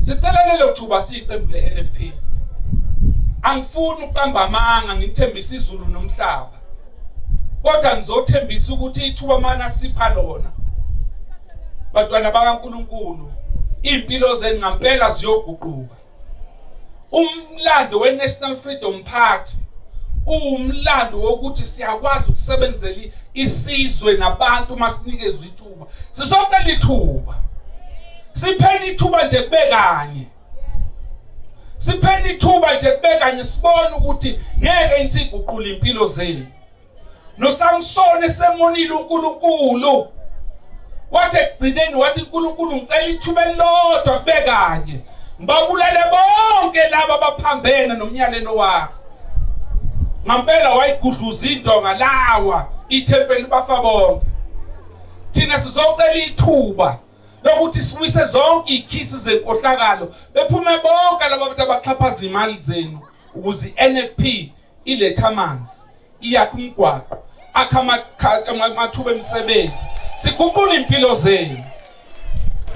Sicela lelo thuba siyiqembu le-NFP. Angifuni ukuqamba amanga ngithembisa izulu nomhlaba. Kodwa ngizothembisa ukuthi ithuba mana sipha lona. Bantwana bakaNkuluNkulu, impilo zenu ngampela ziyoguquka. Umlando we-National Freedom Party uwumlando wokuthi siyakwazi ukusebenzela isizwe nabantu uma sinikezwe ithuba. Sizocela ithuba. Sipheni ithuba nje kube kanye. Sipheni ithuba nje kube kanye sibone ukuthi ngeke insiguqule impilo zenu. NoSamsoni esemonile uNkulunkulu wathi ekugcineni wathi uNkulunkulu ngicela ithuba elilodwa kube kanye ngibabulale bonke laba abaphambene nomyalelo wakho. Ngampela wayigudluza indonga lawa ithempeli bafa bonke. Thina sizocela ithuba lokuthi siwise zonke izikhisi zenkohlakalo bephume bonke laba bantu abaxhaphaza imali zenu ukuze iNFP ilethe amanzi, iyakhe umgwaqo, akhe amathuba emisebenzi, siguqule impilo zenu.